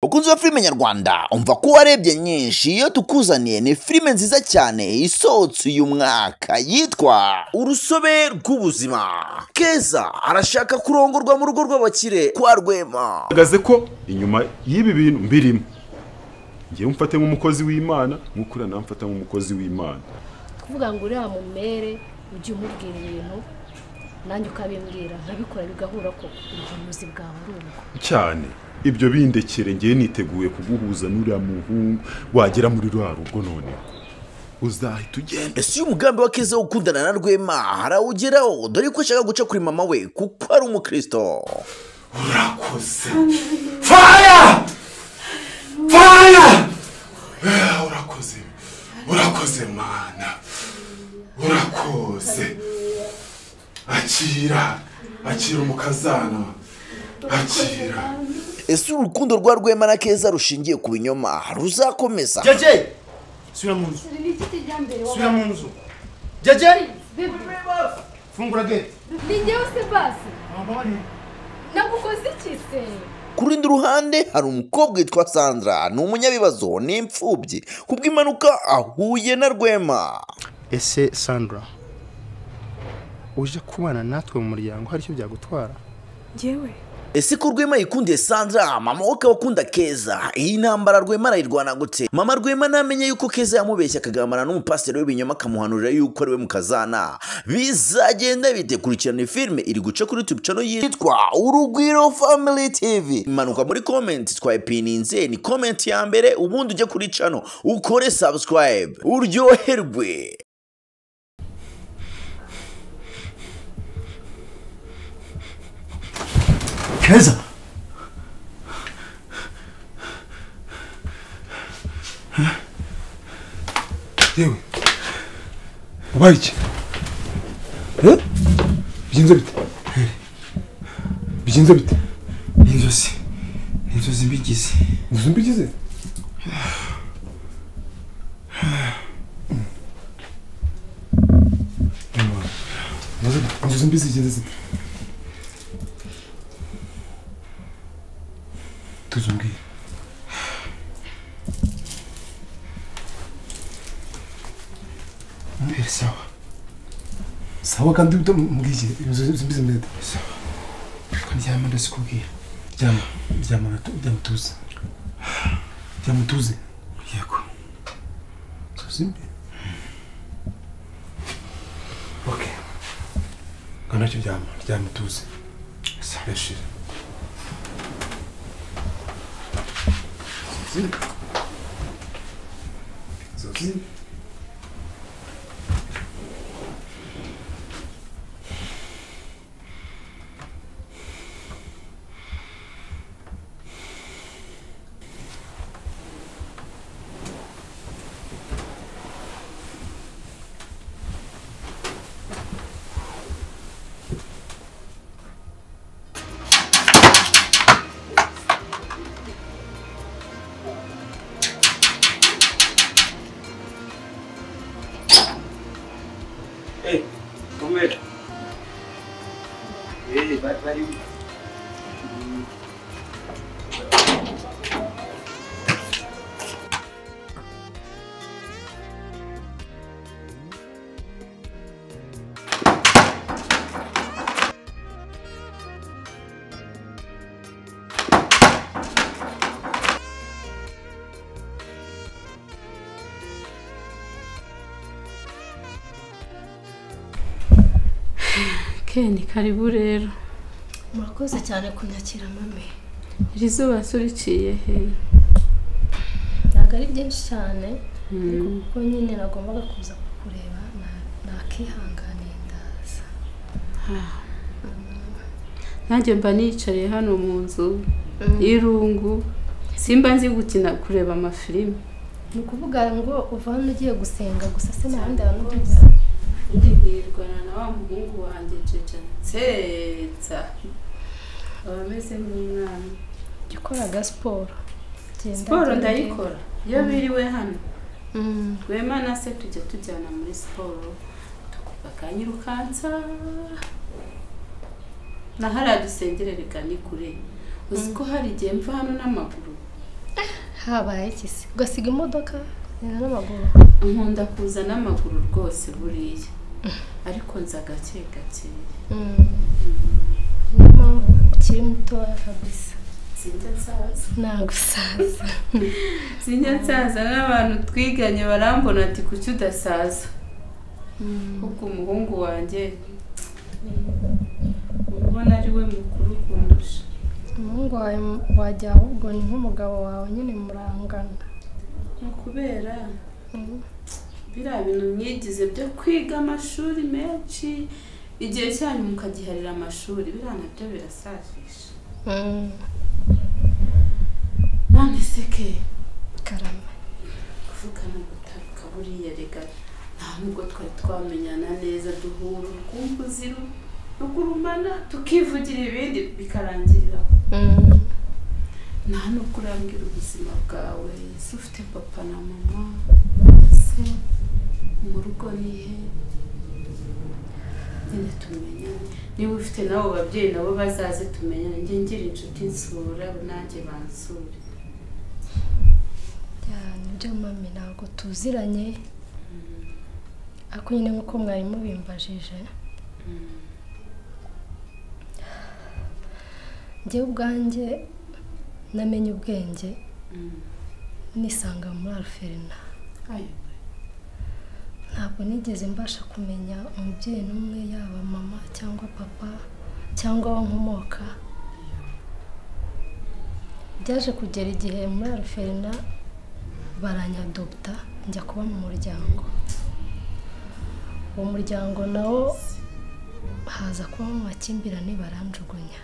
Bakunzi ba filime nyarwanda, umva ko warebye nyinshi, iyo tukuzaniye ni filime nziza cyane isohotse uyu mwaka yitwa Urusobe rw'Ubuzima. Keza arashaka kurongorwa mu rugo rw'abakire kwa Rwema. Ahagaze ko inyuma y'ibi bintu mbirimo, ngewe mfate nk'umukozi w'Imana, nk'ukuri namfata nk'umukozi w'Imana. Kuvuga ngo uriya mumere ujye umubwira ibintu nanjye ukabimbwira nkabikora bigahura ko ubuhanuzi bwawe ari ubwo cyane. Ibyo bindekere, ngewe niteguye kuguhuza n'uriya muhungu wagera muri rwa rugo, none uzahita ugenda. Ese uyu mugambi wa Keza wo gukundana na Rwema arawugeraho? Dore ko ashaka guca kuri mama we kuko ari umukristo. Urakoze fire fire, urakoze, urakoze Mana, urakoze. Akira, akira umukazana, akira. Ese urukundo rwa Rwema na Keza rushingiye ku binyoma ruzakomeza? Jeje, subira mu nzu, subira mu nzu. Jeje, fungura gate. Ni njyewe se basi? Nagukoze iki se? Ku rundi ruhande hari umukobwa witwa Sandra, ni umunyabibazo, ni imfubyi, kubw'impanuka ahuye na Rwema. Ese Sandra, uje kubana natwe mu muryango hari icyo byagutwara? Njyewe. Ese ko Rwema yikundiye Sandra, mama we akaba akunda Keza, iyi ntambara Rwema arayirwana gute? Mama Rwema namenye yuko Keza yamubeshya akagamana n'umupasiteri w'ibinyoma akamuhanurira yuko ari we mukazana, bizagenda bite? Kurikirana filime iri guca kuri YouTube channel yitwa Urugwiro Family TV. Manuka muri comment twayipininze, ni comment ya mbere, ubundi ujye kuri channel ukore subscribe uryoherwe. Keza, yewe ubaye iki? Bigenze bite? Bigenze bite? Ni inzozi, ni inzozi mbigize. Inzozi mbigize? Inzozi mbi zigenze zite? Tuzumbwire. Mbere sawa. Sawa kandi mbwiye inzozi mbi zimeze. Sawa. Ndyama ndazikubwira. Ryama, ryama, ryama tuze. Ryama tuze. Yego. Inzozi mbi. Okay. Ngana cyo ryama, ryama tuze. Sawa. Yashira. Inzozi. Hey, come here. Hey, bye bye. Ni karibu rero. Murakoze cyane kunyakira mame. Iri zuba suriciye he? Ntabwo ari byinshi cyane, ariko kuko nyine nagombaga kuza kukureba nakihanganiye ndaza. Nanjye mba nicaye hano mu nzu y'irungu, simba nzi gukina kureba amafilime. Ni ukuvuga ngo uva hano ugiye gusenga gusa se n'ahandi hantu ujya? Ndihirwana na wa muhungu wanjye Jeje nsetsa, aba ameze nk'umwana. Jya ukoraga siporo? Siporo ndayikora iyo biriwe hano. Rwema na se tujya tujyana muri siporo, bakanyirukansa na hariya dusengere reka ni kure. Uzi ko hari igihe mva hano n'amaguru. Habaye iki se? Ugasiga imodoka n'amaguru? Nkunda kuza n'amaguru rwose buriya. Ariko nza gake gake. Niyo mpamvu ukiri mutoya kabisa. Sinjya nsaza. Nagusaza. Sinjya nsaza n'abantu twiganye barambona ati kuki udasaza. Kuko umuhungu wanjye ubona ari we mukuru kundusha. Umuhungu wawe wajya ahubwo ni nk'umugabo wawe nyine murangana. Ni ukubera biriya bintu mwigize byo kwiga amashuri menshi, igihe cyanyu mukagiharira amashuri, biriya nabyo birasajisha. None se ke Karame. Kuvuga no gutaruka buriya rega nta nubwo twari twamenyana neza, duhura urukumbuzi rugurumana tukivugira ibindi bikarangirira. Nta nubwo urambwira ubuzima bwawe, se ufite papa na mama, se mu rugo ni he? Nyine tumenyane, niba ufite nabo babyeyi nabo bazaze tumenyane, njye ngira inshuti nsura nanjye bansure. Nibyo mami, ntabwo tuziranye ariko nyine nk'uko mwari mubimbajije, njyewe ubwanjye namenye ubwenge nisanga muri Alferina. Ntabwo nigeze mbasha kumenya umubyeyi n'umwe, yaba mama cyangwa papa cyangwa aho nkomoka. Byaje kugera igihe muri Alferina baranyadopta njya kuba mu muryango. Uwo muryango nawo haza kuba mu makimbirane, baranjugunya.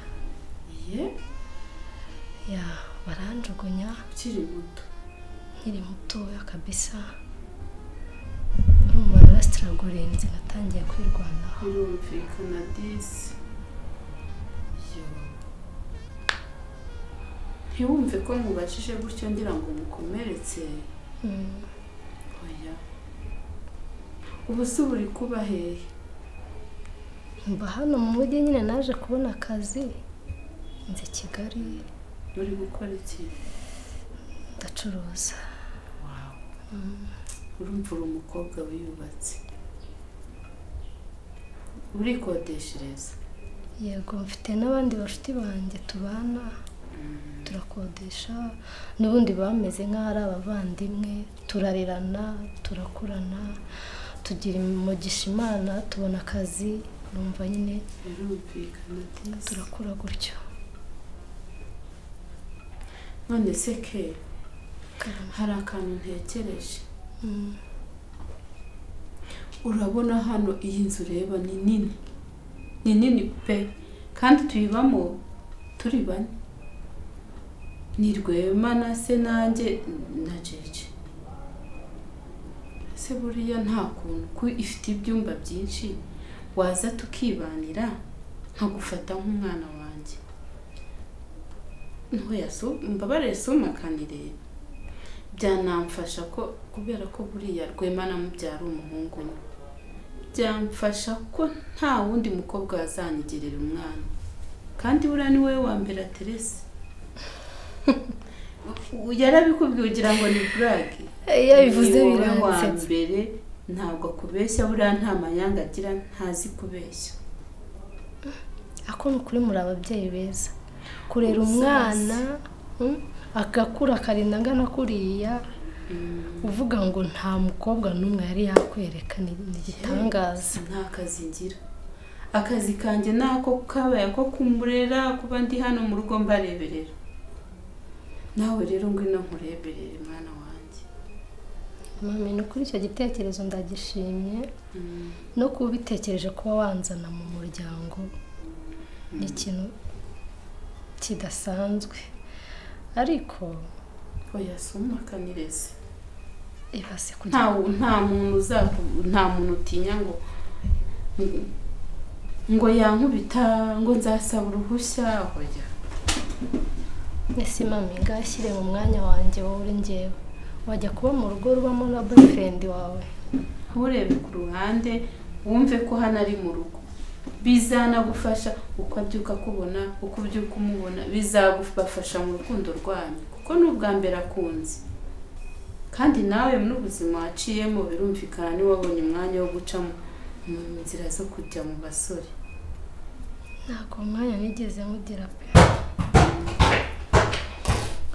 Ya, baranjugunya. Ukiri muto? Nkiri mutoya kabisa. Urumva narasitiragorenze, natangiye kwirwanaho. Birumvikana disi. Ntiwumve ko nkubajije gutyo ngira ngo mukomeretse. Oya. Ubu se uri kuba hehe? Mba hano mu mujyi nyine, naje kubona akazi nze Kigali. Uri gukora iki? Ndacuruza. Wow. Urumva uri umukobwa wiyubatse. Urikodeshereza? Yego, mfite n'abandi bashuti banjye tubana, turakodesha, n'ubundi bameze nk'aho ari abavandimwe, turarerana, turakurana, tugira umugisha Imana, tubona akazi, numva nyine turakura gutyo. None se ke hari akantu ntekereje. Urabona hano iyi nzu ureba ni nini, ni nini pe, kandi tuyibamo turi bane. Ni Rwema na se nanjye na Jeje. Se buriya nta kuntu ko ifite ibyumba byinshi waza tukibanira nkagufata nk'umwana wanjye. Ntoya mbabarire sumakanire, byanamfasha ko kubera ko buriya Rwema na mubyara umuhungu umwe, byamfasha ko nta wundi mukobwa wazanyigerera umwana, kandi buriya ni wowe wa mbere aterese. Yarabikubwiye ugira ngo ni burage. Iyo bivuze biransetsa. Mbere ntabwo akubeshya, buriya nta manyanga agira, ntazi kubeshya. Ako ni ukuri muri ababyeyi beza. Kurera umwana agakura akarinda angana kuriya, uvuga ngo nta mukobwa n'umwe yari yakwereka, ni igitangaza. Nta kazi ngira. Akazi kanjye nako kabaye ko kumurera, kuba ndi hano mu rugo mbareberera. Nawe rero ngwino nkureberere mwana wanjye. Mami, ni ukuri icyo gitekerezo ndagishimye, no kuba ubitekereje kuba wanzana mu muryango ni ikintu kidasanzwe. Ariko oya sumakanireze. Ibase kugira nta muntu nta muntu utinya ngo yankubita ngo nzasaba uruhushya. Oya. Ese mami, ngashyire mu mwanya wanjye wowe uri njyewe, wajya kuba mu rugo rubamo na boyfriend wawe? Nturebe ku ruhande, wumve ko hano ari mu rugo. Bizanagufasha uko abyuka kubona, uko ubyuka umubona, bizagufasha mu rukundo rwanyu kuko ni ubwa mbere akunze. Kandi nawe muri ubuzima waciyemo birumvikana ni wabonye umwanya wo guca mu nzira zo kujya mu basore. Ntabwo umwanya nigeze nkugira pe.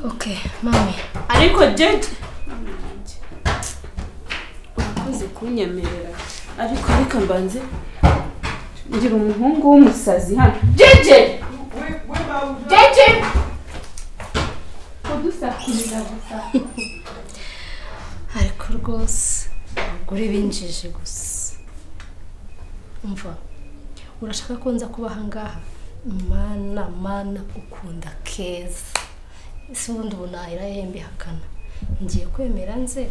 Okay, mami. Ariko Jeje urakoze kunyemerera, ariko reka mbanze ngira umuhungu w'umusazi hano. Jeje! Jeje! Kudusakurira gusa. Ariko rwose abagore binjije gusa. Umva, urashaka ko nza kuba aha ngaha? Mana mana ukunda Keza. Ese ubundi ubu nahera he mbihakana? Ngiye kwemera nze,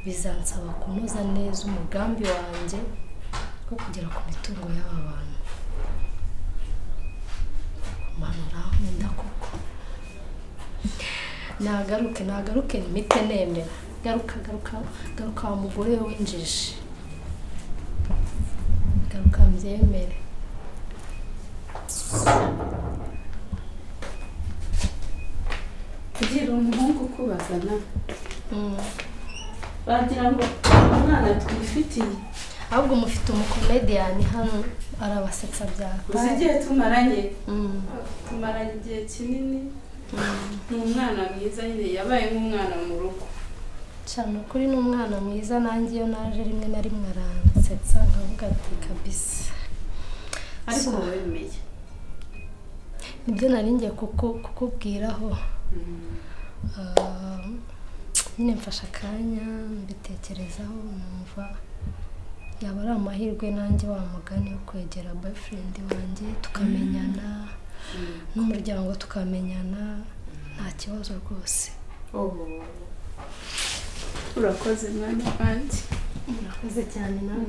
bizansaba kunoza neza umugambi wanjye wo kugera ku mitungo y'aba bantu. Mana urankunda koko. Nagaruke nagaruke mpite nemera. Garuka garuka garuka wa mugore winjije. Garuka mbyemere. Kugira umuhungu kubazana. Bagira ngo umwana twifitiye. Ahubwo mufite umukomediyani hano arabasetsa bya. Uzi igihe tumaranye? Tumaranye igihe kinini. Ni umwana mwiza nyine, yabaye nk'umwana mu rugo. Cyane kuri ni umwana mwiza, nanjye iyo naje rimwe na rimwe aransetsa nkavuga ati kabisa. Ariko wemeye. Nibyo nari ngiye kukubwiraho. Nyine mfashe akanya mbitekerezaho numva yaba ari amahirwe nanjye wa mugani wo kwegera boyfriend wanjye tukamenyana n'umuryango tukamenyana, nta kibazo rwose. Urakoze mwana wanjye. Urakoze cyane nawe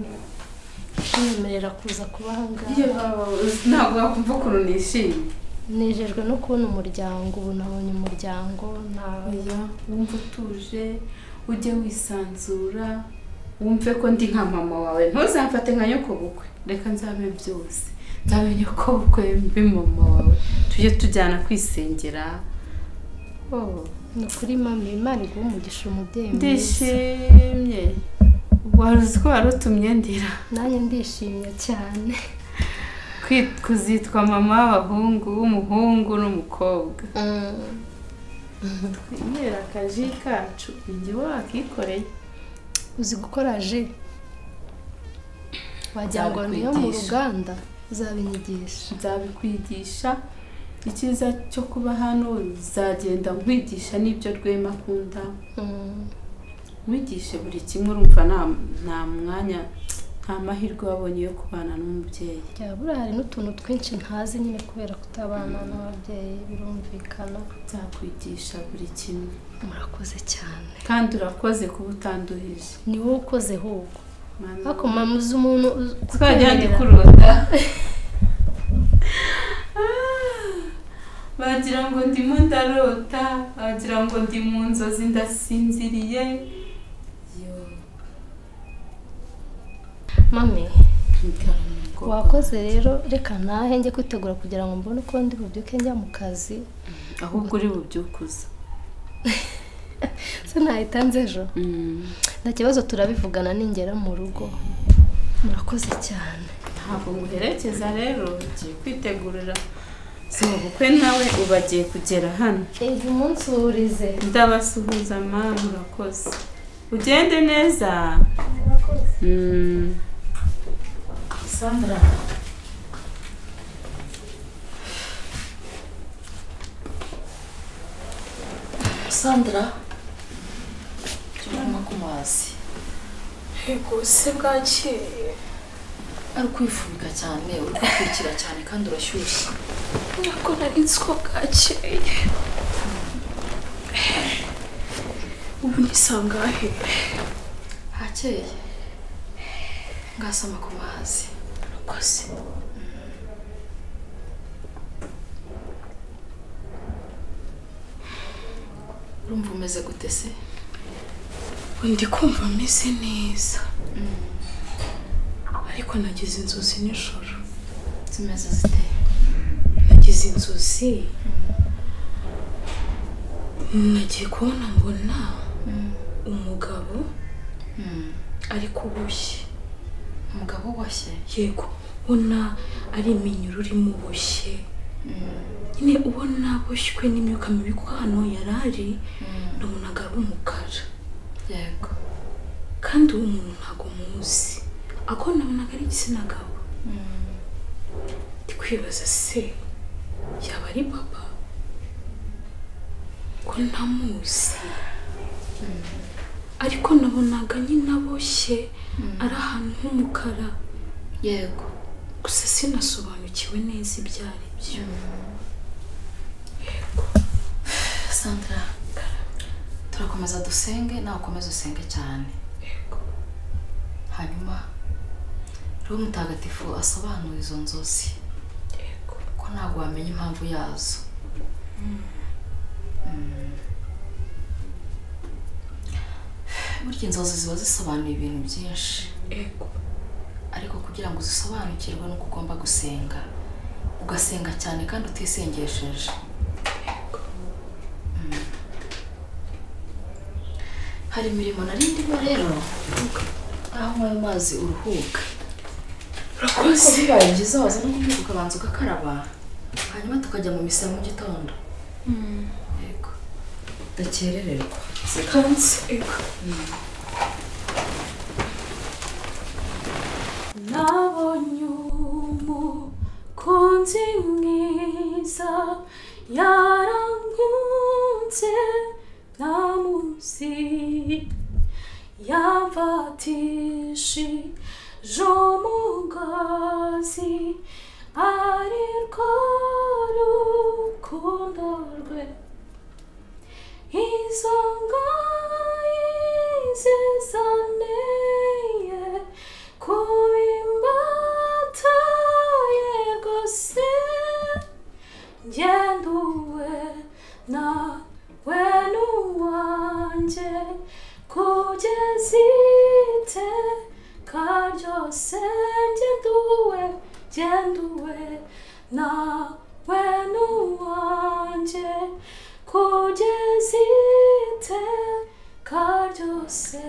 kunyemerera kuza kuba aha ngaha. Ntabwo wakumva ukuntu nishimye. Nejejwe no kubona umuryango, ubu nabonye umuryango. Wumva utuje, ujye wisanzura, wumve ko ndi nka mama wawe, ntuzamfate nka nyokobukwe, reka nzabe byose, nzabe nyokobukwe mbe mama wawe, tujye tujyana kwisengera. Ni ukuri mami, Imana iguhe umugisha, umubyeyi mwiza. Ndishimye. Wari uzi ko wari utumye ndira. Nanjye ndishimye cyane. Kuzitwa mama w'abahungu, w'umuhungu n'umukobwa. Twinywera akaji kacu, igihe wakikoreye. Uzi gukora ji? Wagira ngo niyo mu ruganda, uzabinyigisha. Nzabikwigisha. Icyiza cyo kuba hano uzagenda nkwigisha n'ibyo Rwema akunda. Nkwigishe buri kimwe, urumva nta mwanya, nta mahirwe wabonye yo kubana n'umubyeyi. Buriya hari n'utuntu twinshi ntazi nyine kubera kutabana n'ababyeyi, birumvikana. Nzakwigisha buri kimwe. Murakoze cyane. Kandi urakoze kuba utanduhije. Ni wowe ukoze ahubwo. Ariko mama uzi umuntu twajya ndi kurota. Bagira ngo ndimo ndarota, bagira ngo ndi mu nzozi ndasinziriye. Mami, wakoze rero, reka nahe njye kwitegura kugira ngo mbone uko ndi bubyuke njya mu kazi. Ahubwo uri bubyukuza. Se nahita nze ejo? Nta kibazo, turabivugana ningera mu rugo. Murakoze cyane. Ntabwo nguherekeza rero, ugiye kwitegurira si ubukwe nawe ubagiye kugera hano. Uyu munsi uhurize. Ndabasuhuza mama, urakoze. Ugende neza. Murakoze. Sandra. Sandra, turimo ku mazi. Yego se bwakeye. Ari kwifubika cyane, uri kwitwikira cyane kandi urashyushye. Ntabwo nari nzi ko bwakeye. Ubu ni sangahe? Hakeye. Ngasoma ku mazi. Urakoze. Urumva umeze gute se? Ndi kumva meze neza. Ariko nagize inzozi nijoro. Zimeze zite? Nagize inzozi. Nagiye kubona mbona umugabo ariko uboshye. Umugabo uboshye? Yego, ubona ari iminyururu irimo uboshye. Nyine ubona aboshywe n'imyuka mibi kuko hano yari ari nabonaga ari umukara. Yego. Kandi uwo muntu ntabwo muzi. Ako nabonaga ari igitsina gabo. Ndi kwibaza se yaba ari papa ko ntamuzi. Ariko nabonaga nyine aboshye ari ahantu h'umukara. Yego. Gusa sinasobanukiwe neza ibyo ari byo. Yego. Sandra, turakomeza dusenge, nawe ukomeze usenge cyane. Yego. Hanyuma Roho Mutagatifu asobanura izo nzozi. Yego. Ko ntabwo wamenya impamvu yazo. Burya inzozi ziba zisobanuye ibintu byinshi. Yego. Ariko kugira ngo uzisobanukirwe nuko ugomba gusenga, ugasenga cyane kandi utisengesheje. Yego. Hari imirimo nari ndimo rero, aho ayo mazi uruhuka. Urakoze. Bibaye byiza waza no kubyuka ukabanza ugakaraba, hanyuma tukajya mu misa mu gitondo. Yego. Udakerererwa. Kanze. Yego. Nabonye umukunzi mwiza yarankunze ntamuzi, yamfatishije umugozi ari rwo rukundo rwe. Izo ngoyi zizaneye kubimbata yegose, ngenduwe nawe n'uwanjye kugeza iteka ryose. Ngenduwe, ngenduwe nawe n'uwanjye kugeza iteka ryose.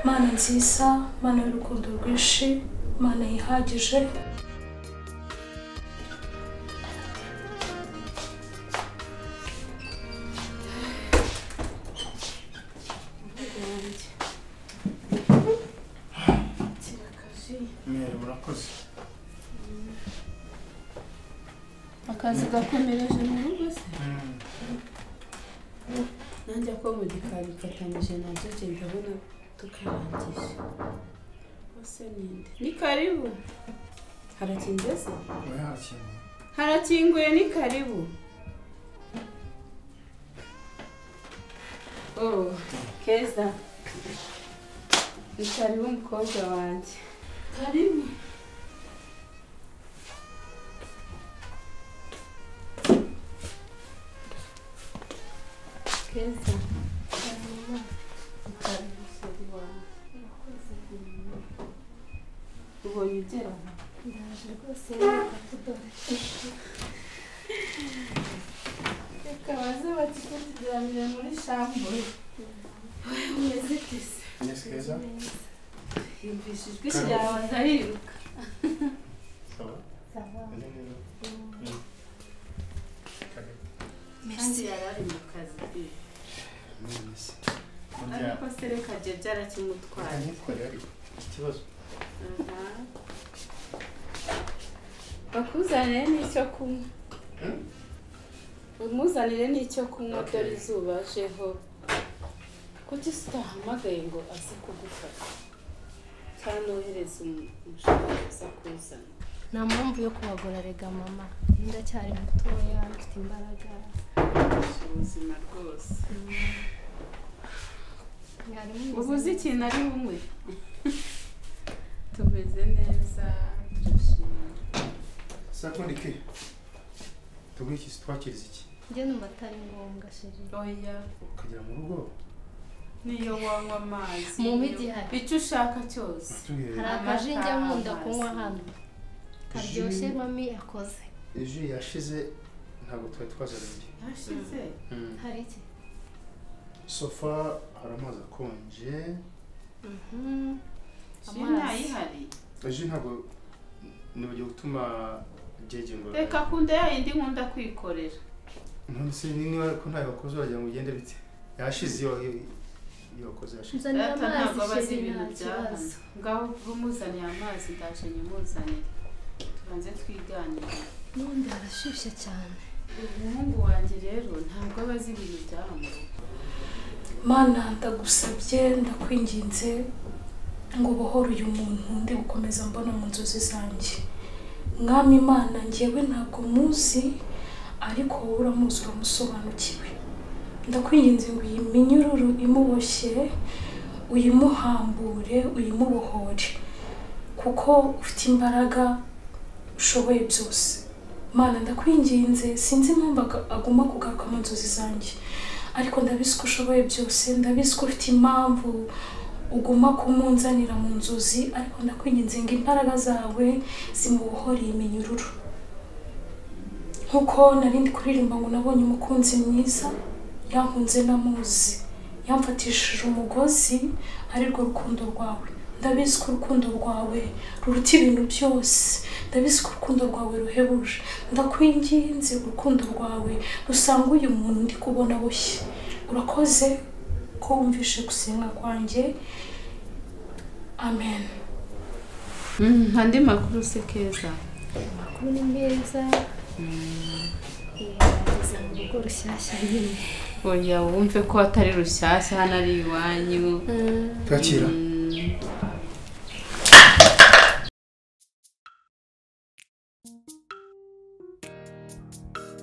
Mana nziza, Mana y'urukundo rwinshi, Mana yihagije. Murakoze. Akazi gakomereje mu rugo se? Nanjye ko mu gikari mfatanyije na Jeje ndabona tukarangije. Bose ninde? Ni karibu. Harakinze se? Oya harakinguye. Harakinguye, ni karibu. Oh, Keza. Ni karibu mukobwa wanjye. Karibu. Keza. Ubonye ugera? Ndaje rwose reka tudore. Reka baze bakikutugiranire muri shambure. Umeze ute se? Yes, Keza. Yumvise ijwi ryawe ndariruka. Sawa? Sawa. Merci. Yari ari mu kazi pe. Ariko se reka Jeje arakimutwaye. Nitware ariko ikibazo. Bakuzanire n'icyo kunywa. Umuzanire n'icyo kunywa dore izuba ajeho. Kuki utahamagaye ngo aze kugufata? Cyangwa nohereze umushoferi aza kuzana. Nta mpamvu yo kubagora rega mama. Ndacyari mutoya, mfite imbaraga. Ubuzima rwose. Ubuze ikintu ari bumwe. Tumeze neza, turashima. Sakundi ke. Tuguhe iki twakiriza iki? Njye numva atari ngombwa sheri. Oya. Ukagera mu rugo niyo wanywa amazi. Mu migi hari icyo ushaka cyose. Hari akaji njya nkunda kunywa hano. Karyoshye mami yakoze. Ejo yashize ntabwo twari twazanye. Yashize? Hari iki? Sofa hari amazi akonje. Amazi ihari. Ejo ntabwo nibagiwe gutuma jeje ngo. Reka kunde ya indi nkunda kwikorera. None se niba ko ntayo wakoze uragira ngo ugende bite? Yashize iyo wakoze yashize. Ntabwo abazi ibintu bya ngaho rumuzaniye amazi ndaje nyimuzanire. Tubanze twiganire. Nundi arashyushye cyane. Umuhungu wanjye rero ntabwo abazi ibintu bya hano. Mana ndagusabye ndakwinginze ngo bohore uyu muntu ndi gukomeza mbona mu nzozi zanjye. Mwami Imana njyewe ntabwo muzi ariko wowe uramuzi uramusobanukiwe. Ndakwinginze ngo iyi minyururu imuboshye uyimuhambure uyimubohore kuko ufite imbaraga ushoboye byose. Mana ndakwinginze sinzi impamvu aguma kugaruka mu nzozi zanjye ariko ndabizi ko ushoboye byose, ndabizi ko ufite impamvu uguma kumunzanira mu nzozi ariko ndakwinginze ngo imbaraga zawe zimubohore iyi minyururu. Nkuko narindi kuririmba ngo nabonye umukunzi mwiza yankunze namuzi yamfatishije umugozi arirwo rukundo rwawe. Ndabizi ko urukundo rwawe ruruta ibintu byose, ndabizi ko urukundo rwawe ruhebuje. Ndakwinginze urukundo rwawe rusanga uyu muntu ndi kubona boshye. Urakoze ko wumvishe gusenga kwanjye. Amen. Andi makuru se Keza? Amakuru ni meza. Ngeze mu rugo rushyashya nyine. Oya wumve ko atari rushyashya hano ari iwanyu. Twakira.